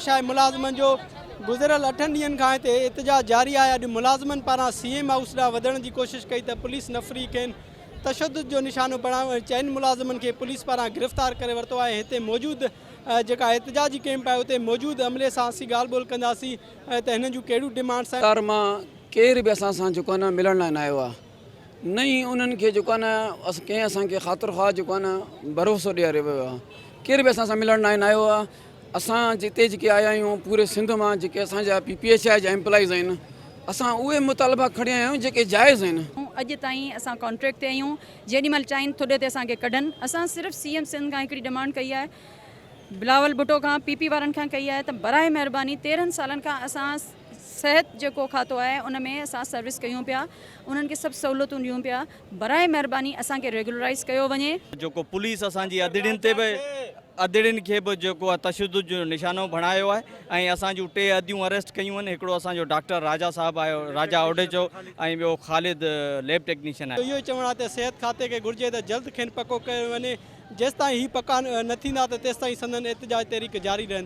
پيش آهي ملازمن جو گذريل اٺن ڏينهن کان هتي احتجاج جاري آهي اڄ ملازمن پاران سي ايم هائوس ڏانهن وڌڻ جي ڪوشش ڪئي ته پوليس نفري کين تشدد جو نشانو بڻايو ۽ چئن ملازمن کي پوليس پاران گرفتار ڪري ورتو آهي هتي موجود جيڪا احتجاجي ڪيمپ آهي اتي موجود عملي سان اسين ڳالهه ٻولهه ڪنداسين ته هنن جون ڪهڙيون ڊمانڊس آهن. سرڪار مان ڪير به اسان سان جيڪو آهي نه ملڻ لاء نه آيو آهي نه ئي انهن کي جيڪو آهي نه ڪنهن اسان کي خاطر خواهه جيڪو آهي نه ڀروسو ڏياريو ويو آهي ڪير به اسان سان ملڻ لاء نه آيو آهي اسان جتي جيڪي آيا آهيون پوري سنڌ مان جيڪي اسان جا پي پي ايڇ I جا ايمپلائيز آهن اسان اهي مطالبا کڻي آيا آهيون جيڪي جائز آهن. اڄ تائين اسان ڪانٽريڪٽ تي آهيون جيڏي مهل چاهين ٿڏي تي اسان کي ڪڍن اسان صرف سي ايم سنڌ کان هڪڙي ڊمانڊ ڪئي آهي بلاول ڀٽو کان پي پي وارن کان ڪئي آهي ته براء مهرباني 13 سالن کان اسان صحت جيڪو کاتو آهي ان ۾ اسان سروس ڪيون پيا انهن کي سڀ سهولتون ڏيون پيا براء مهرباني اسان کي ريگولرائيز ڪيو وڃي. جيڪو پوليس اسان جي ادڙين تي به ادڙين کي به جيڪو آهي تشدد جو نشانو بڻايو آهي ۽ اسان جون ٽي اديون اريسٽ ڪيون آهن هڪڙو اسان جو ڊاڪٽر راجا صاحب آهي راجا اوڍيچو ۽ ٻيو خالد ليب ٽيڪنيشن آهي. اهو ئي چوڻ آهي ته صحت کاتي کي گهرجي ته جلد کين پڪو ڪيو وڃي جيستائين هي پڪا نه ٿيندا ته تيستائين سندن احتجاج تحريڪ جاري رهندي.